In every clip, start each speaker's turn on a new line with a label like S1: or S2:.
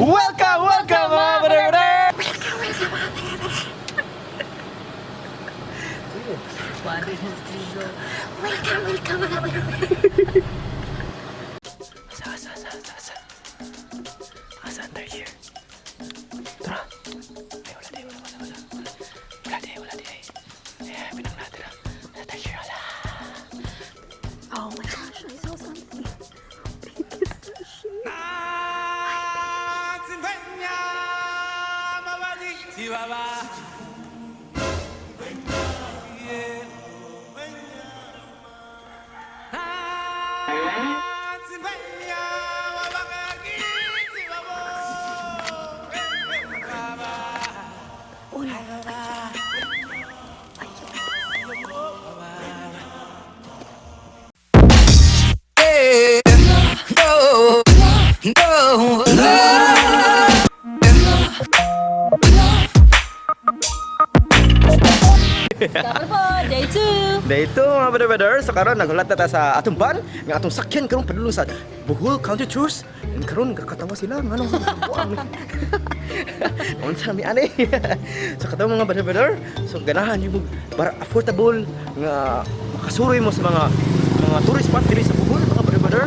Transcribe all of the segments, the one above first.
S1: Welcome, welcome, mga brother!
S2: One, two, three, go.
S3: Welcome, welcome, mga brother.
S1: Asa, asa, asa, asa, asa. Asa ang tarsier? Tara. Ay, wala di, wala, wala, wala. Wala di, wala di. Eh, pinang natin ah. Sa tarsier, wala.
S3: Oh my gosh, I saw something. Big is that shit? Oh no, I can't.
S2: Dapat po, day 2.
S1: Day 2, mga brother, brother. So karon naghulat na ta sa atong van nga atong sakyan karon padulong sa Bohol Country Tours. And karon kakatawa sila nganong buang. Unsa mi ani? So katawa, mga brother, brother. So ganahan yung para affordable nga makasuroy mo sa mga tourist spot diri sa Bohol, mga brother, brother.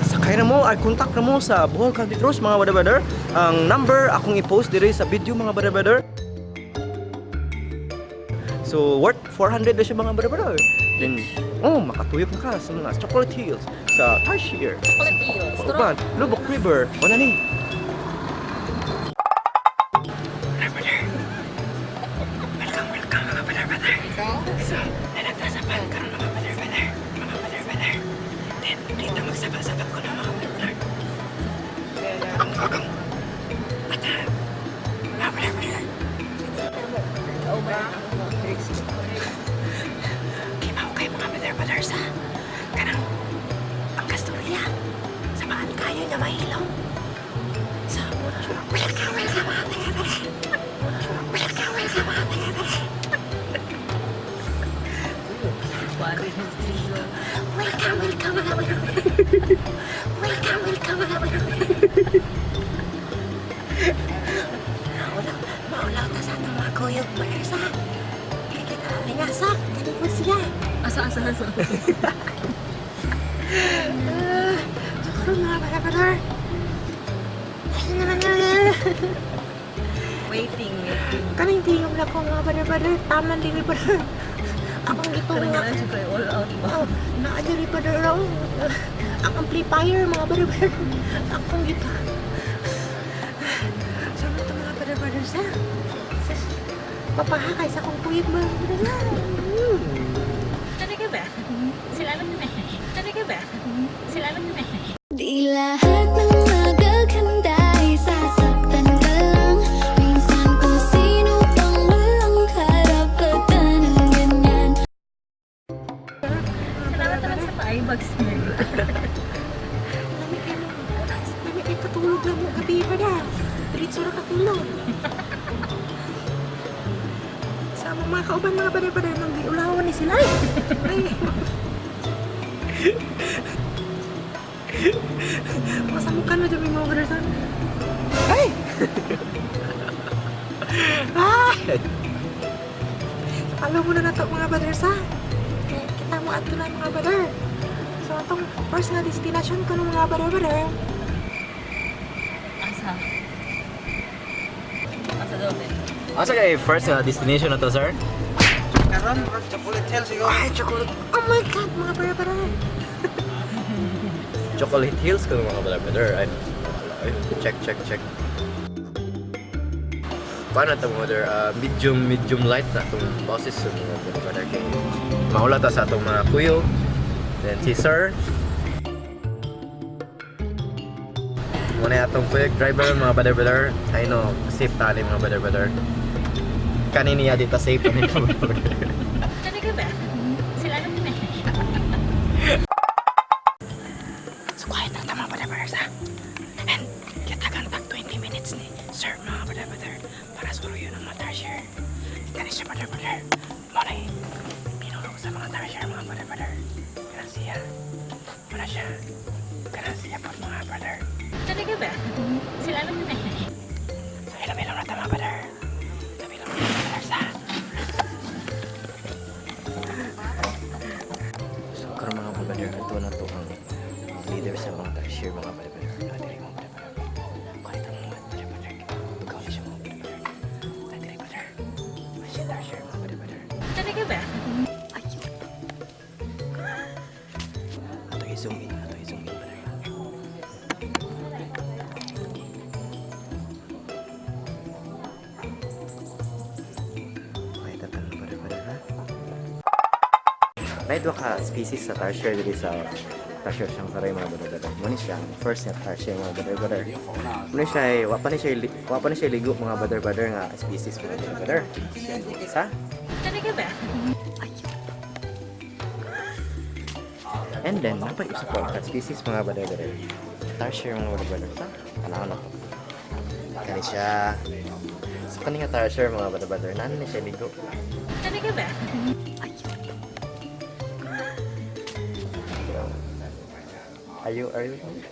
S1: Sakay na mo ay contact na mo sa Bohol Country Tours, mga brother, brother. Ang number akong i-post diri sa video, mga brother, brother. So, worth 400 na siya, mga brother. Then, oh, makatuyok na ka sa mga Chocolate Hills, sa Tarsier,
S2: Chocolate Hills.
S1: sa Uban, Lubok River, wala ni. Brother, welcome, welcome, mga brother, brother. So, nanagtasapan karon, mga brother, brother. Mga brother, brother. Then, dito magsabak-sabak ko na, mga brother, brother. Ang agang. Ata, mga brother, brother. Kibaw kayo, mga brother brothers, ha? Kanang ang kasturya. Samaan kayo niya mahilom. Sa
S3: Welcome, welcome, mga brother. Welcome, welcome, mga brother.
S2: One, two, three, go.
S3: Welcome, welcome, mga brother. Welcome, welcome, mga brother. Maulaw, maulaw ta sa atong mga kuyog, brothers, ha? Kaya kita ringasak, kalikod siya.
S2: Asa, asa, asa.
S3: Ah, so karon, mga brother, brother. Ay, naman na.
S2: Waiting, waiting.
S3: Kaning tingog na ko, mga brother, brother. Taman dili, brother. Akong gitong
S2: Karang
S3: nga.
S2: nga siya kayo all out ba?
S3: Oh, naa diri pa raw. Ang amplifier, mga brother, brother. Akong gita. So ano to, mga brother, brothers, ha? Sus, papahakay sa akong kuyog, mga brother.
S2: Talaga ba? Sila lang naman. Talaga ba? Sila lang naman.
S4: Di lahat ng magaganda ay sasaktan ka lang. Minsan kung sino pang walang karapatan ng ganyan.
S2: Salamat naman sa pa-eyebags mo.
S3: Lami kayo mo. Lami kayo katulog lang mo gabi pa na. Diretso na katulog. Sa among mga kauban, mga brother, brother, nang giulawan ni sila. Ay. Masamukan na dyan mga brothers, ha?
S1: Ay!
S3: Ah! Alam mo na nato, mga brothers, ha? Kaya kita mo ato na, mga brother. So atong first nga destination ko ng mga brother, brother.
S2: Asa. Asa daw, Ben?
S1: Asa kay first destination na to, sir?
S5: Karon, murag Chocolate Hill siguro.
S3: Ay, chocolate. Oh my God, mga brother, brother.
S1: Chocolate Hills ko, mga brother, brother. Ay, wala, ay. Check, check, check. Paano ito, brother? Medium, medium light na itong boses sa mga brother, brother. Kay maula ta sa atong mga kuyo. Then si sir. Muna yung atong kuyog driver, mga brother, brother. I know, safe tali, mga brother, brother. Kaniniya dito safe ani, mga brother, brother.
S2: Talaga ba? Sila lang naman.
S3: So quiet na tama, brother, brothers, ha? And kita tag 20 minutes ni sir, mga brother, brother, para suro yun ang mga tarsier. Kani siya, brother, brother. Muna eh, pinulog sa mga tarsier, mga brother, brother. Kana siya. Muna siya. Kana siya po, mga brother.
S2: Talaga ba? Sila lang naman.
S1: I-zoom in, ato i-zoom in, brother. Okay, tatang, brother, brother, ha? May duha ka species sa tarsier diri sa tarsier siyang saray, mga brother, brother. Mo ni siya ang first nga tarsier, mga brother, brother. Mo ni siya ay, wa pa ni siya ligo, mga brother, brother, nga species, mga brother, brother. Sa?
S2: Talaga ba?
S1: And then, napay isa pa ka species, mga brother, brother. Tarsier, mga brother, brother. Sa? Tanaw na to. Kani siya. So kani nga tarsier, mga brother, brother, nano ni siya ligo.
S2: Talaga ba?
S1: Are you with me?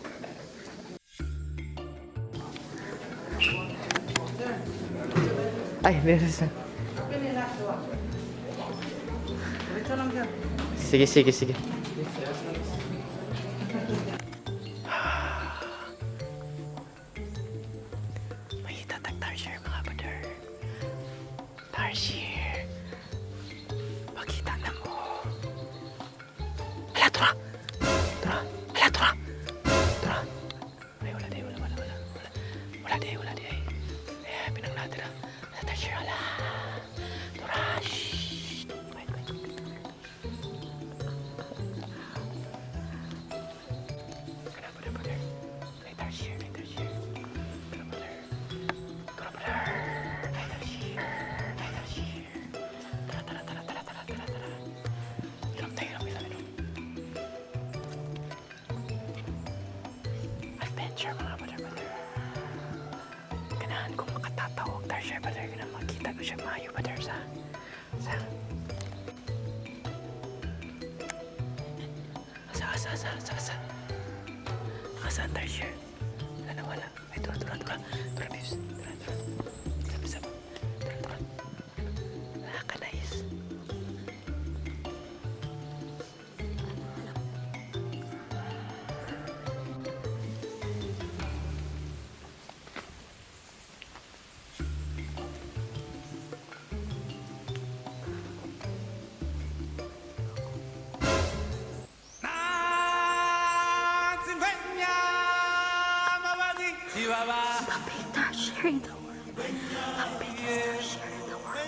S1: Ay, meron siya.
S5: Diretso lang, sir.
S1: Sige, sige, sige. May tatag tarsier, mga brother. Tarsier. Pakita na mo. Hala, tura! Tura! Hala, tura! Tura! Ay, wala di, wala, wala, wala. Wala, wala di, wala di. Ay, ay pinang natin ah. Hala, tarsier, hala. Tura! Shhh! Wait, wait, wait. Kana, brother, brother. Ay, tarsier, ay, tarsier. Tura, brother. Tura, brother. Ay, tarsier. Ay, tarsier. Tara, tara, tara, tara, tara, tara, tara. Inom tayo, inom, inom, inom. Adventure, mga brother, brother. Ganahan kong makatatawag tarsier, brother. Ganahan makita ko siya maayo, brother, sa. Asa, asa, asa, asa, asa. Asa ang tarsier? Wala na, wala. Ay, tura, tura, tura. Tura, babes. Tura, tura. Sab, sab. Tura, tura. Nakaka-nice.
S2: The big tarsier in the world. The biggest tarsier in the world.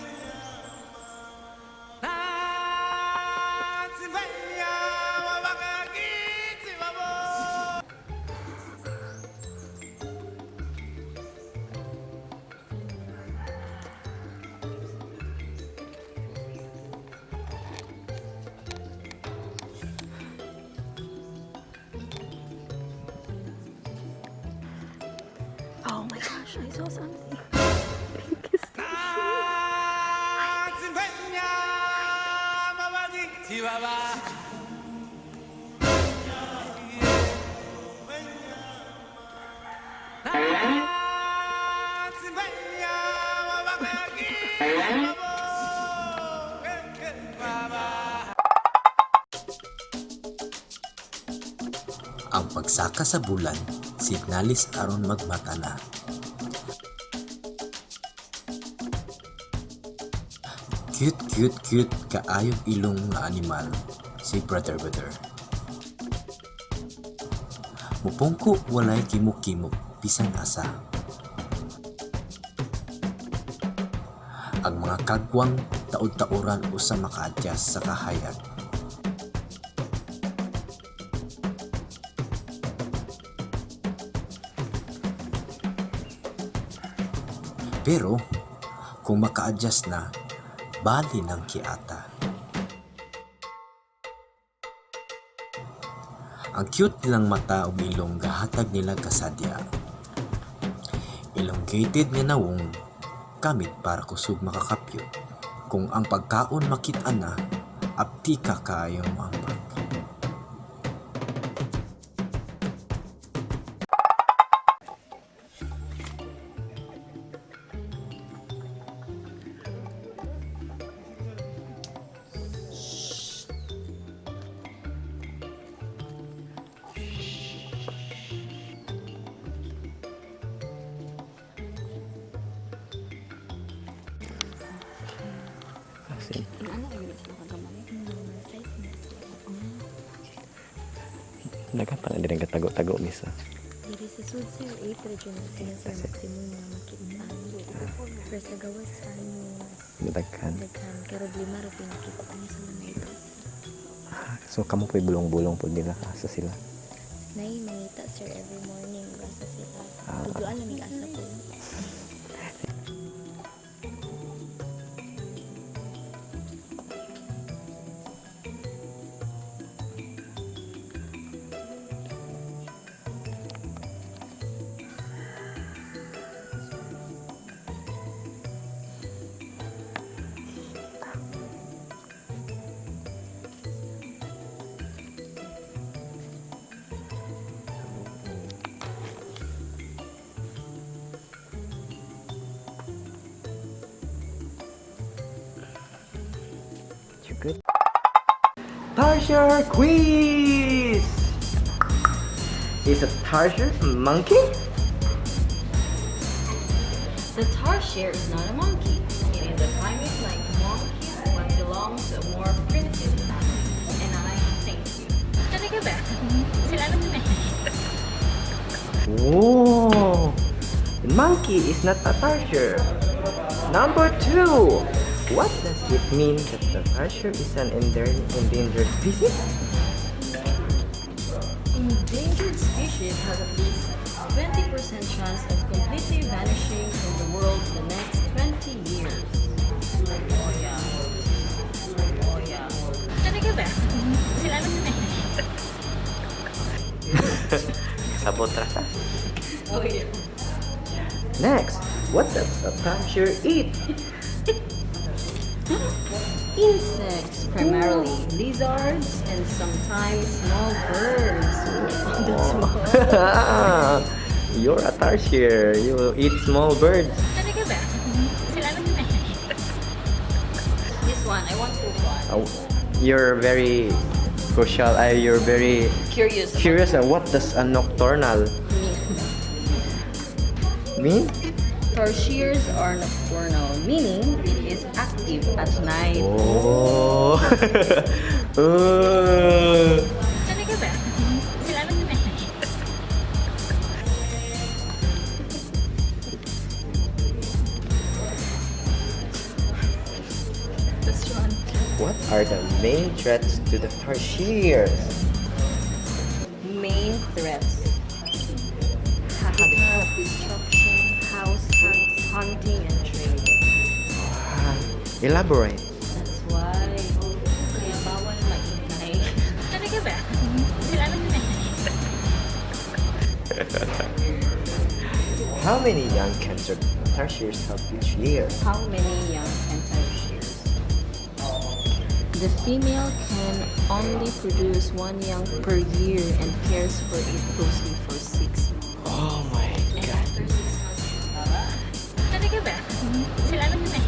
S2: Oh my gosh, I saw something. Biggest tarsier.
S6: Ang pagsaka sa bulan, signalis aron magmata na. Cute, cute, cute kaayog ilong nga animal, si Brother Brother. Mupungko walay kimok-kimok bisan asa. Ang mga kagwang taod-taoran usa maka-adjust sa kahayag. Pero kung maka-adjust na, bali ng kiata. Ang cute nilang mata ug ilong gahatag nila kasadya. Elongated nga nawong kamit para kusog makakapyo. Kung ang pagkaon makit-an na, apti ka kaayo moambag.
S1: Kasi, Daghan pa na din tago-tago misa.
S7: Diri sa sud sir, 8 ra jud na sila sir maximum nga makitaan. Pero sa gawas ano mas
S1: Daghan.
S7: daghan karon lima ra pud nakitaan sa mga ito.
S1: Ah, so kamo po'y bulong-bulong po nila asa sila.
S7: Nay mangita sir every morning basta sila. Tudloan lang mig asa po.
S1: You good? Tarsier quiz! Is a tarsier a monkey?
S2: The tarsier is not a monkey. It is a primate like monkeys but belongs to a more primitive family. And I thank you. Talaga ba? Sila alam na.
S1: Whoa! The monkey is not a tarsier. Number two! What does it mean that the tarsier is an endangered species?
S2: Endangered species has at least 20% chance of completely vanishing from the world in the next 20 years. Oh yeah. Oh yeah. Talaga ba? Sila alam na.
S1: Sabot rasa.
S2: Oh yeah.
S1: Next, what does a tarsier eat?
S2: Insects, primarily lizards and sometimes small birds. That's small.
S1: You're a tarsier. You eat small birds.
S2: Talaga ba? Sila alam na. This one, I want to one.
S1: Oh, you're very crucial. You're very
S2: Curious. About
S1: curious. What does a nocturnal
S2: me.
S1: mean?
S2: Tarsiers are nocturnal, meaning it is active at night.
S1: Oh. Oh.
S2: Talaga ba? Sila alam na. This one.
S1: What are the main threats to the tarsiers?
S2: Main threats. Habitat destruction, house hunts, hunting, and trade.
S1: Ah, elaborate.
S2: That's why. Kaya bawal maingay. Talaga ba? Sila alam na.
S1: How many young cancer tarsiers have each year?
S2: How many young anti-shears? The female can only produce one young per year and cares for it closely for 6 months.
S1: Oh my
S2: And
S1: God.
S2: after 6 months, baba. Talaga ba? Sila alam na.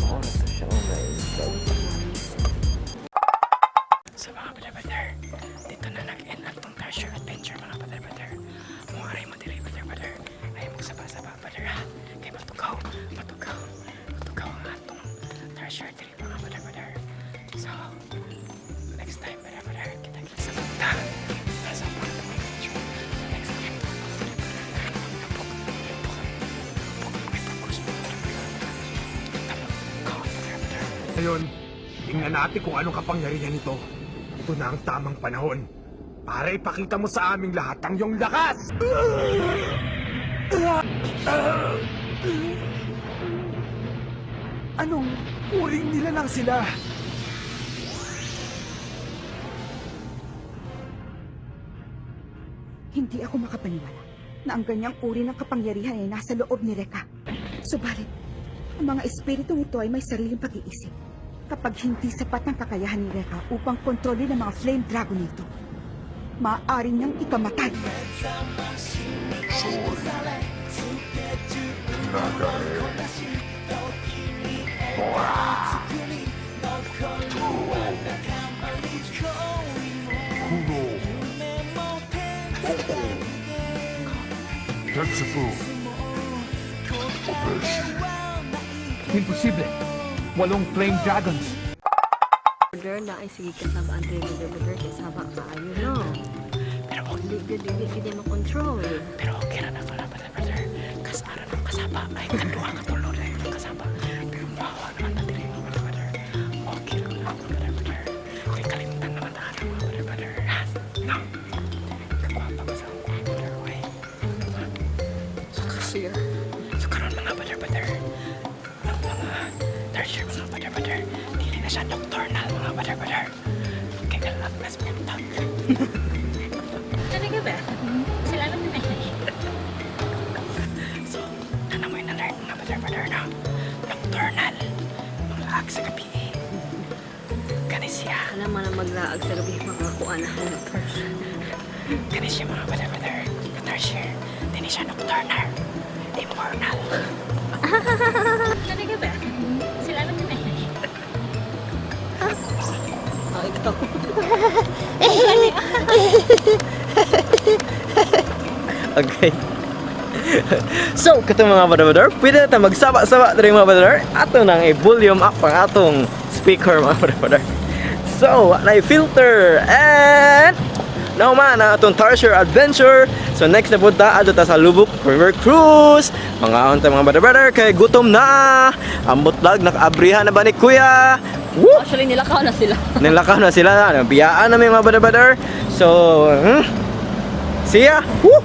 S1: Oh, ito siya. Oh my God. Sa mga brother, dito na nag-end ang tong tarsier adventure mga brother. Kung aray mo diri brother brother, ay magsaba-saba brother ha. Kay matugaw, matugaw, matugaw ang atong tarsier diri mga brother brother. So, next time brother brother, kita kita sa punta. Nasa part ng adventure. So next time mga brother brother, lupok, lupok, lupok, may pag-cruise brother brother. Tama, kaon brother brother.
S8: Ngayon, tingnan natin kung anong kapangyarihan nito. Ito na ang tamang panahon para ipakita mo sa aming lahat ang iyong lakas! Anong uring nila lang sila?
S9: Hindi ako makapaniwala na ang ganyang uri ng kapangyarihan ay nasa loob ni Reka. Subalit, ang mga espiritong ito ay may sariling pag-iisip. Kapag hindi sapat ang kakayahan ni Reka upang kontrolin ang mga flame dragon nito, maaari niyang ikamatay.
S5: Imposible. Walong flame dragons.
S2: Order brother, na ay sige kasabaan diri, brother, brother, kay saba kaayo, no?
S3: Pero okay,
S2: Dili gyud, dili gyud makontrol.
S3: Pero okay ra na pala, brother, brother. Kasara ng kasaba ay kaduha ka tulo na yung kasaba. Pero mahawa naman ta diri, mga brother, brother. Okay ra na, brother, brother. Kay kalimtan naman ta mga brother, brother. Ha? No. Kagwapa ba sa akong brother, oy.
S2: So clear.
S3: So karon, mga brother, brother, ang mga tarsier, mga brother, brother, dili na siya nocturnal, mga brother, brother. Kay kalag nas buntag.
S2: Talaga ba? Salamat naman.
S3: So, nana mo yung alert, mga brother, brother, no? Nocturnal. Mga laag sa gabi eh. Kani siya.
S2: Alam mo na maglaag sa gabi mga kuan na tarsier.
S3: Kani siya, mga brother, brother. Tarsier. Dili siya nocturnal. Immortal.
S2: Talaga ba? Salamat naman. Oh, ikaw.
S1: Okay. So, kato, mga brother, pwede na ta magsaba-saba diri, mga brother. Ato nang i-volume up ang atong speaker, mga brother. So, na filter and now man ang atong Tarsier adventure. So next na punta adto ta sa Lubuk River Cruise. Mga unta, mga brother, brother, kay gutom na. Ambot lag nakaabrihan na ba ni Kuya? Woo!
S2: Actually, nilakaw na sila.
S1: Nilakaw na sila. Biyaan na may mga brother, brother. So, See ya! Woo!